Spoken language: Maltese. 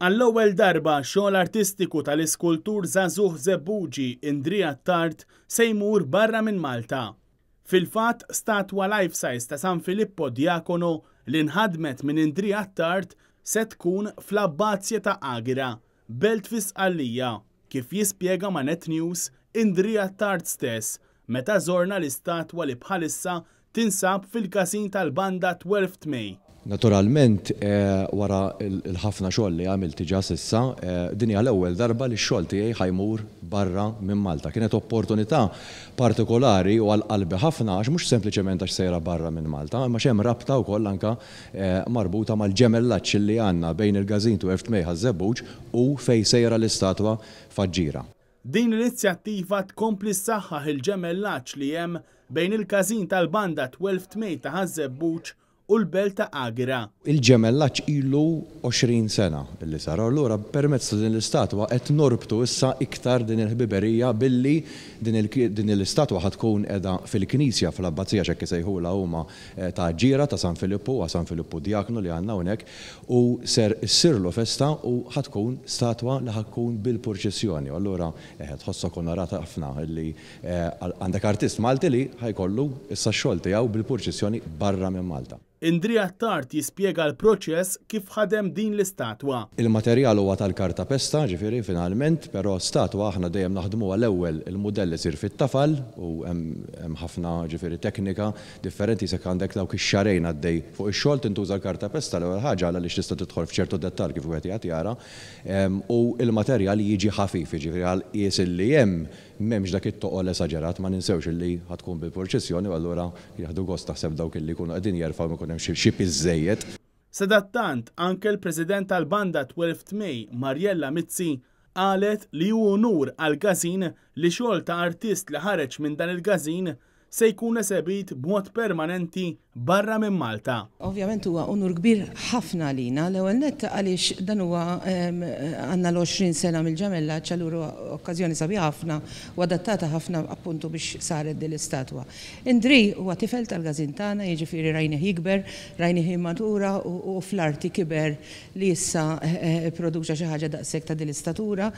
Għall-ewwel darba xogħol artistiku tal-iskultur żagħżugħ Żebbuġi Indri Attard se jmur barra minn Malta. Fil-fatt, statwa life size ta' San Filippo Diacono li nħadmet minn Indri Attard se tkun fl-Abbazja ta' Agira, belt fi Sqallija, kif jispjega ma' Net News Indri Attard stess meta żorna l-istatwa li bħalissa tinsab fil-każin tal-banda 12th May. Naturalment, wara l-ħafna xogħol li għamilt diġà s'issa, din hija l-ewwel darba li x-xogħol tiegħi ħa jmur barra minn Malta. Kienet opportunità partikolari u għal qalbi ħafna għax mhux sempliċement għax sejra barra minn Malta, imma għax hemm rabta wkoll anke marbuta mal-ġemellaġġ li għandna bejn il-Każin 12th May Ħaż-Żebbuġ u fejn sejra l-istatwa f'Aġġira. Din l-inizjattiva tkompli ssaħħaħ il-ġemellaġġ li hemm bejn il-każin tal-banda 12th May ta' Ħaż-Żebbuġ u l-belt ta' Agira. Il-ġemellaġġ ilu 20 sena li sar, u allura permezz ta' din l-istatwa qed norbtu issa iktar din il-ħbiberija billi din l-istatwa ħa tkun qiegħda fil-knisja fl-abbazija x'hekk isejħulha huma ta' Aġġiera ta' San Filippu, huwa San Filippu Djaknu li għandna hawnhekk, u ser issirlu festa u ħa tkun statwa li ħa tkun bil-purċissjoni u allura tħossok onorat ħafna li għandek artist Malti li ħa jkollu issa x-xogħol tiegħu bil-purċissjoni barra minn Malta. Indri Attard jispjega l-proċess kif ħadem din l-istatwa. Il-materjal huwa tal-kartapesta, ġifieri finalment, però statwa aħna dejjem naħdmuha l-ewwel il-mudell isir fit-tafal u hemm ħafna ġifieri teknika differenti jisek għandek dawk ix-xahrejn għaddej fuq ix-xogħol tintuża l-kartapesta l-ewwel ħaġa għaliex tista' tidħol f'ċertu dettall kif wieħed qiegħed jara u l-materjal jiġi ħafif, jiġifieri għall-qies illi hemm M'hemmx dak it-toqol esaġerat, ma ninsewx illi ħa tkun bil-purċissjoni u allura jieħdu gost naħseb dawk illi jkunu qegħdin jerfgħu ma jkun hemmx xi piż żejjed. Sadattant, anke l-President tal-Banda 12th May, Mariella Mizzi, qalet li hu unur għall-każin li xogħol ta' artist li ħareġ minn dan il-każin se jkun esebit b'mod permanenti barra minn Malta. Ovvjament huwa unur kbir ħafna għalina, l-ewwel nett għaliex dan huwa għandna l-20 sena mill-ġemellaġġ allura okkażjoni sabiħa ħafna u adattata ħafna appuntu biex saret din l-istatwa. Indri huwa tifel tal-każin tagħna, jiġifieri rajnih jikber, rajnih jimmatura u fl-arti kiber li issa pproduċa xi ħaġa daqshekk ta' din l-istatura.